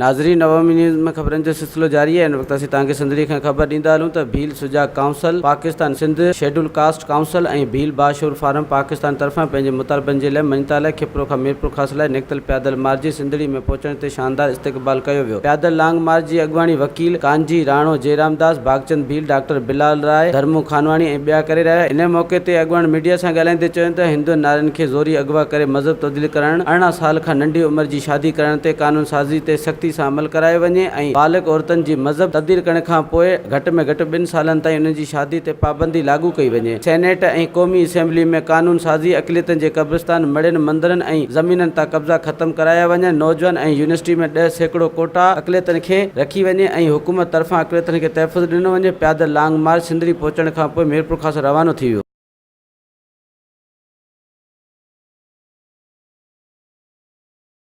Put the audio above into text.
ناظرين عوامي نيوز ۾ خبرن جو سلسلو جاري آهي ان وقت اسين توهان کي سنڌڙي کان خبر ڏيندا هلون ته Bhil Sujag council Pakistan Sindh schedule caste council ۽ Bhil باشعور فارم پاڪستان طرفان پنهنجي مطالبن جي لاء مڃتا لاء کپرو کان ميرپورخاص لاء نڪتل پيادل مارچ جي سنڌڙي ۾ پهچڻ تي شاندار استقبال ڪيو ويو پيادل لانگ مارچ جي اڳواڻي وڪيل ڪانجي راڻو جيرامداس ڀاڳچند ڀيل ڊاڪٽر بلال راء ڌرمو خانواڻي ۽ ٻيا ڪري رهيا ان موقعي تي اڳواڻ ميڊيا سان ڳالهائيندي چيو ته هندن نارين کي زوري اغوا ڪري مذهب تبديل ڪرائڻ 18 سال کان ننڍي عمر جي شادي ڪرائڻ تي قانون سازي تي سختي سان عمل ڪرايو وڃي ۽ بالغ عورتن جي مذهب تبديل ڪرڻ کان پوء گهٽ ۾ گهٽ ٻن سالن تائين انهن جي شادي تي پابندي لاڳو ڪئي وڃي. سينيٽ ۽ قومي اسيمبلي ۾ قانون سازي، اقليتن جي قبرستان، مڙهين، مندرن ۽ زمينن تان قبضا ختم ڪرايا وڃن، نوجوان ۽ يونيورسٽي ۾ 10% ڪوٽا اقليتن کي رکي وڃي ۽ حڪومت طرفان اقليتن کي تحفظ ڏنو وڃي، پيادل لانگ مارچ سنڌڙي پهچڻ کان پوء ميرپورخاص روانو ٿي ويو.